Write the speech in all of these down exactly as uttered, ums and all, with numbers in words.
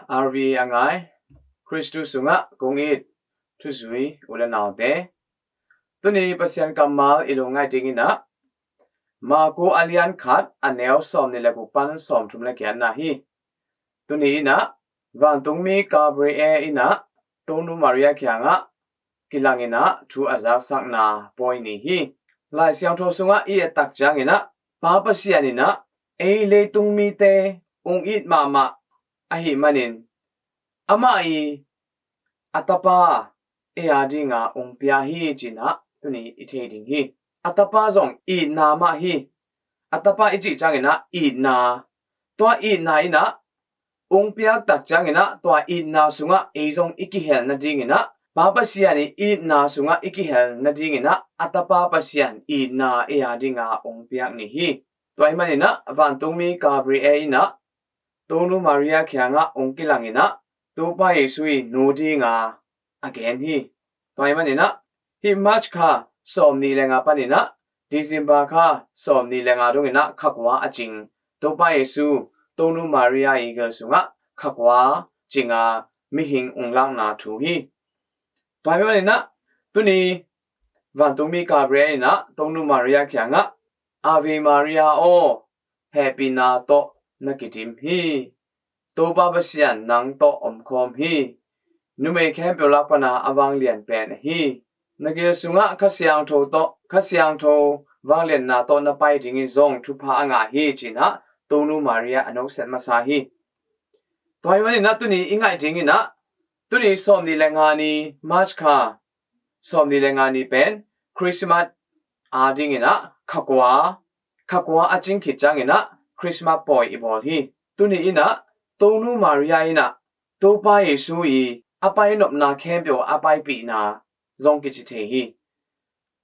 R V a ngai, Khristu sungah kong it thuzui u le naute, tuni Pasian kammal i lungngaih dingin ah Marku a lian khat a neu sawmnih le guk pan sawmthum le giatna hi. Tuni in ah vantungmi Gabriel in ah Tonu Maria kiangah kilangin ah thu a zaksakna pawi ni hi. Lai Siangtho sungah i et tak ciangin ah Pa Pasian in ah ei leitung mite ung it mahmah ahih manin amah i a tapa ei a dinga ung pia hi ci-in ah tuni i thei ding hi. A tapa zong itna mah hi. A tapa i cih ciangin ah itna, tua itna in ah ung piak tak ciangin ah tua itna sungah ei zong i kihel nadingin ah Pa Pasian i itna sungah i kihel nadingin ah a tapa Pasian itna ei a dinga ung piak ni hi. Tua ahih manin ah vantungmi Gabriel in ah Tonu Maria kiangah ung kilangin ah Topa Jesu i nu dinga a gen hi. Tua ahih manin ah hih March kha sawmnih le nga panin ah December kha sawmnih le nga dongin ah kha kua a cing Topa Jesu Tonu Maria i gil sungah kha kua cinga mihing ung lakna thu hi. Tua ahih manin ah tuni vantungmi Gabriel in ah Tonu Maria kiangah Ave Maria aw, hehpihna tawh na kidim hi. Topa Pasian nang tawh omkhawm hi. Numei khempeuh lak pana a vanglian pen ahi. Na gil sungah Kha Siangtho tawh, Kha Siangtho vanglianna tawh na pai dingin zong thupha a ngah hi ci-in ah Tonu Maria a nokset masa hi. Tua ahih manin ah tuni i ngaih dingin ah tuni sawmnih le nga ni March kha sawmnih le nga ni pen Christmas a dingin ah kha kua, kha kua a cing khit ciangin ah Christmas pawi i bawl hi. Tuni in ah Tonu Maria in ah Topa Jesu i a painopna khempeuh a paipihna zong kici thei hi.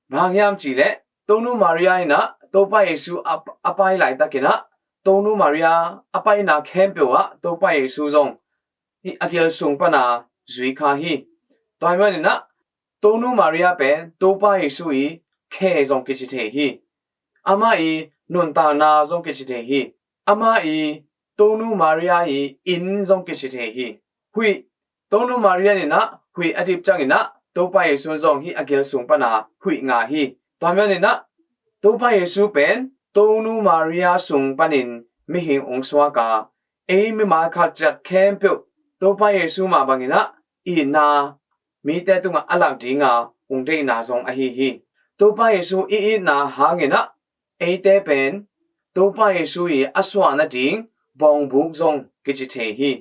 Bang hang hiam cih leh Tonu Maria in ah Topa Jesu a, a pai laitakin ah Tonu Maria a paina khempeuh ah Topa Jesu zong hih a gil sung pana zui kha hi. Tua ahih manin ah Tonu Maria pen Topa Jesu i khe zong kici thei hi. Amah i nuntakna zong kici thei hi. Amah i Tonu Maria i inn zong kici thei hi. Huih Tonu Maria in ah huih a dip ciangin ah Topa Jesu zong hih a gil sung pana huih ngah hi. Tua ahih manin ah Topa Jesu pen Tonu Maria sung panin mihing ung suak a, ei mimal khat ciat khempeuh Topa Jesu mah bangin ah itna mite tungah a lak dinga ung deihna zong ahi hi. Topa Jesu i itna hangin ah eite pen Topa Jesu i a suah nading bawngbuk zong kici thei hi.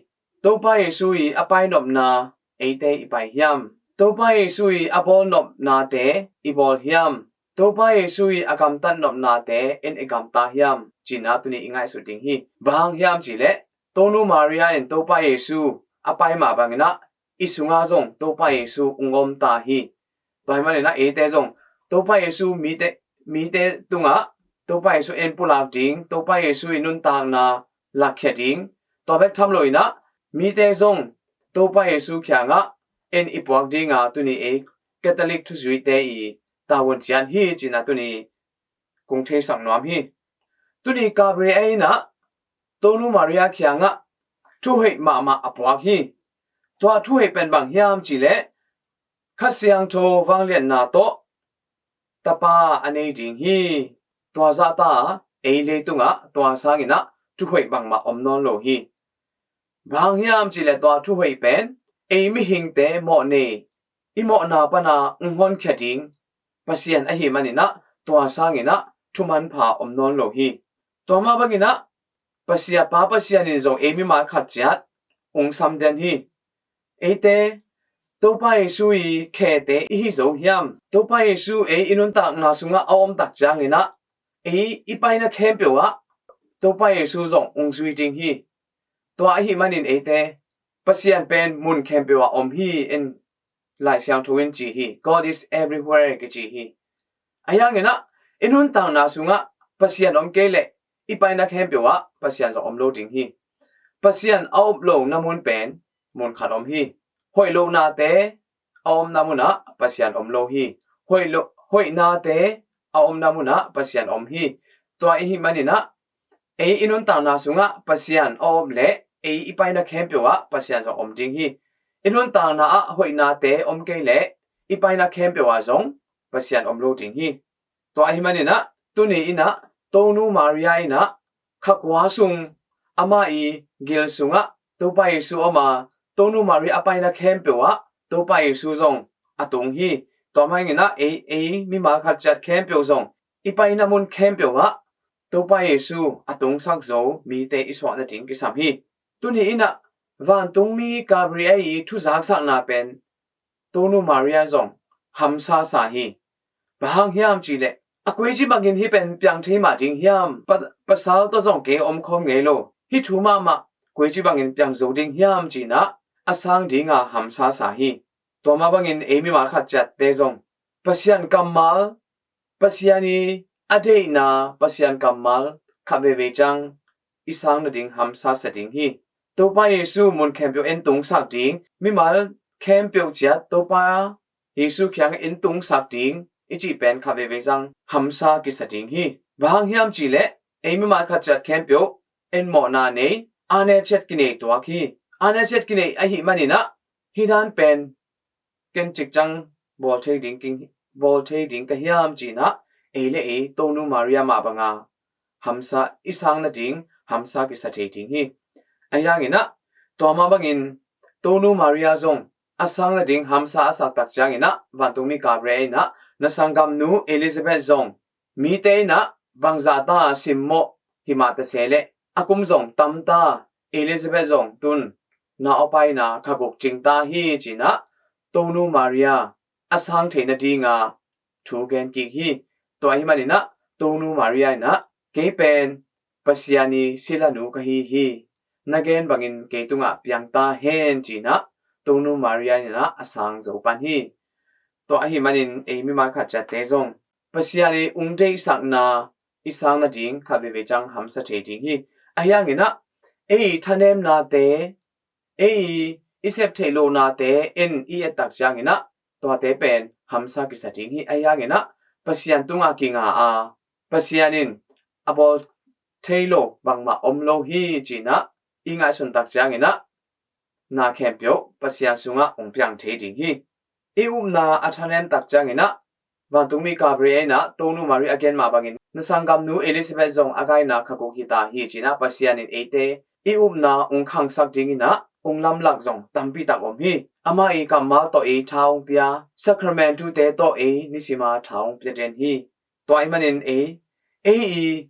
Topa Jesu i a painopna eite i pai hiam? Topa Jesu i a bawlnopnate i bawl hiam? Topa Jesu i a gamtatnopnate en i gamta hiam? Ci-in ah tuni i ngaihsut ding hi. Bang hang hiam cih leh Tonu Maria in Topa Jesu a pai mah bangin ah i sungah zong Topa Jesu ung om ta hi. Tua ahih manin ah eite zong Topa Jesu mite, mite tungah Topa Jesu en pulak ding, Topa Jesu i nuntakna lakkhia ding, tua bek tham loin ah mite zong Topa Jesu kiangah en i puak dinga tuni ei Catholic thuzuite i tavuan ciat hi ci-in ah tuni kong theisak nuam hi. Tuni Gabriel in ah Tonu Maria kiangah thuhoih mahmah a puak hi. Tua thuhoih pen bang hiam cih leh Kha Siangtho vangliatna tawh tapa a nei ding hi. Tua zahta ei leitungah tua sangin ah thuhoih bangmah om nawn lo hi. Bang hang hiam cih leh tua thuhoih pen ei mihingte mawhnei, i mawhna pana ung honkhia ding Pasian ahih manin ah tua sangin ah thumanpha om nawn lo hi. Tua mah bangin ah Pasian, Pa Pasian in zong ei mimal khat ciat ung samden hi. Eite Topa Jesu i khete i hi zo hiam? Topa Jesu ei i nuntakna sungah a om tak ciangin ah ei i paina khempeuh ah Topa Jesu zong ung zui ding hi. Tua ahih manin eite Pasian pen mun khempeuh ah om hi in Lai Siangtho in ci hi. God is everywhere kici hi. Ahi hangin ah i nuntakna sungah Pasian om kei leh i paina khempeuh ah Pasian zong om lo ding hi. Pasian a om lohna mun pen mun khat om hi. Hoih lohnate a omna munah Pasian om lo hi. Hoih lo, hoihnate a omna munah Pasian om hi. Tua ahih manin ah ei i nuntakna sungah Pasian a om leh ei i paina khempeuh ah Pasian zong om ding hi. I nuntakna ah hoihnate om kei leh i paina khempeuh ah zong Pasian om lo ding hi. Tua ahih manin ah tuni in ah Tonu Maria in ah kha kua sung ama i gil sungah Topa Jesu om a, Tonu Maria a paina khempeuh ah Topa Jesu zong a tung hi. Tua mah bangin ah ei, ei mimal khat ciat khempeuh zong i paina mun khempeuh ah Topa Jesu a tungsak zo mite i suah nading kisam hi. Tuni in ah vantungmi Gabriel i thuzaksakna pen Tonu Maria zong hamsa sa hi. Bang hang hiam cih leh a kuici bangin hih pen piang thei mah ding hiam? Pa, pasal tawh zong kei omkhawm ngei lo. Hih thu mahmah kuici bangin piang zo ding hiam ci-in ah a sang dinga hamsa sa hi. Tua mah bangin ei mimal khat ciatte zong Pasian kammal, Pasian i a deihna, Pasian kammal khat veivei ciang i sang nading hamsa sa ding hi. Topa Jesu mun khempeuh en tungsak ding, mimal khempeuh ciat Topa Jesu kiang en tungsak ding i cih pen khat veivei ciang hamsa kisa ding hi. Bang hang hiam cih leh ei mimal khat ciat khempeuh en mawhna nei, ane ciat kinei tuak hi. Ane ciat kinei ahih manin ah hih dan pen ken cikciang bawl thei ding king, bawl thei ding ka hiam ci-in ah ei le ei Tonu Maria mah banga hamsa i sang nading hamsa kisa thei ding hi. Ahi hangin ah tua mah bangin Tonu Maria zong a sang nading hamsa a sak tak ciangin ah vantungmi Gabriel in ah na sanggamnu Elizabeth zong mite in ah bangzah ta simmawh himah ta se leh a kum zong tam ta, Elizabeth zong tun na awpaina kha guk cing ta hi ci-in ah Tonu Maria a sang theih nadinga thu gen kik hi. Tua ahih manin ah Tonu Maria in ah kei pen Pasian i silanu ka hi hi. Na gen bangin kei tungah piang ta hen ci-in ah Tonu Maria in ah a sang zo pan hi. Tua ahih manin ei mimal khat ciatte zong Pasian i ung deihsakna i sang nading khat veivei ciang hamsa thei ding hi. Ahi hangin ah ei thanemnate, ei i sep theih lohnate en i et tak ciangin ah tuate pen hamsa kisa ding hi. Ahi hangin ah Pasian tungah kinga a, Pasian in a bawl thei lo bangmah om lo hi ci-in ah i ngaihsun tak ciangin ah na khempeuh Pasian sungah hong piang thei ding hi. I upna a thanem tak ciangin ah vantungmi Gabriel in ah Tonu Maria a gen mah bangin na sanggamnu Elizabeth zong a gaina kha guk hi ta hi ci-in ah Pasian in eite i upna hong khangsak dingin ah hong lamlak zong tampi tak om hi. Amah i kammal tawh ei tha hong pia, sakramentute tawh ei nisima tha hong pia den hi. Tua ahih manin ei, ei i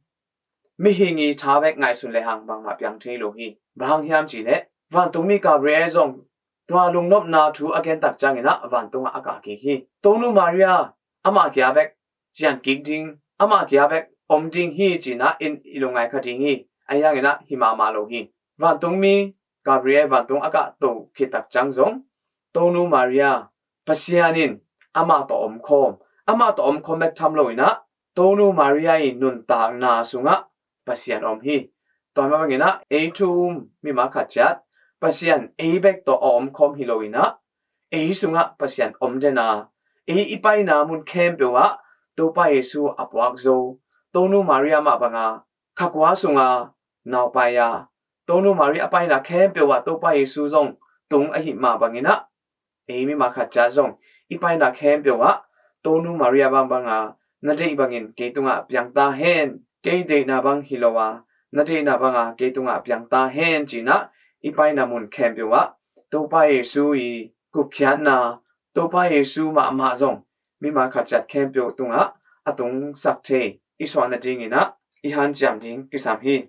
mihing i tha bek ngaihsun lehang bangmah piang thei lo hi. Bang hang hiam cih leh vantungmi Gabriel zong tua lungnopna thu a gen tak ciangin ah vantungah a kah kik hi. Tonu Maria amah kia bek cian kik ding, amah kia bek om ding hi ci-in ah in i lungngai kha ding hi. Ahi hangin ah hi mahmah lo hi. Vantungmi Gabriel vantung a kahto khit tak ciang zong Tonu Maria Pasian in amah tawh omkhawm, amah tawh omkhawm bek tham lo in ah Tonu Maria i nuntakna sungah Pasian om hi. Tua mah bangin ah ei thu um mimal khat ciat Pasian ei bek tawh a omkhawm hi lo in ah ei sungah Pasian om den a, ei i paina mun khempeuh ah Topa Jesu a puak zo, Tonu Maria mah banga kha kua sunga naupai a, Tonu Maria a paina khempeuh ah Topa Jesu zong tung ahih mah bangin ah ei mimal khat ciat zong i paina khempeuh ah Tonu Maria bangbanga na deih bangin kei tungah piang ta hen, kei deihna bang hi lo a na deihna banga kei tungah piang ta hen ci-in ah i paina mun khempeuh ah Topa Jesu i gupkhiatna, Topa Jesu mahmah zong mimal khat ciat khempeuh tungah a tungsak thei i suah nadingin ah i hanciam ding kisam hi.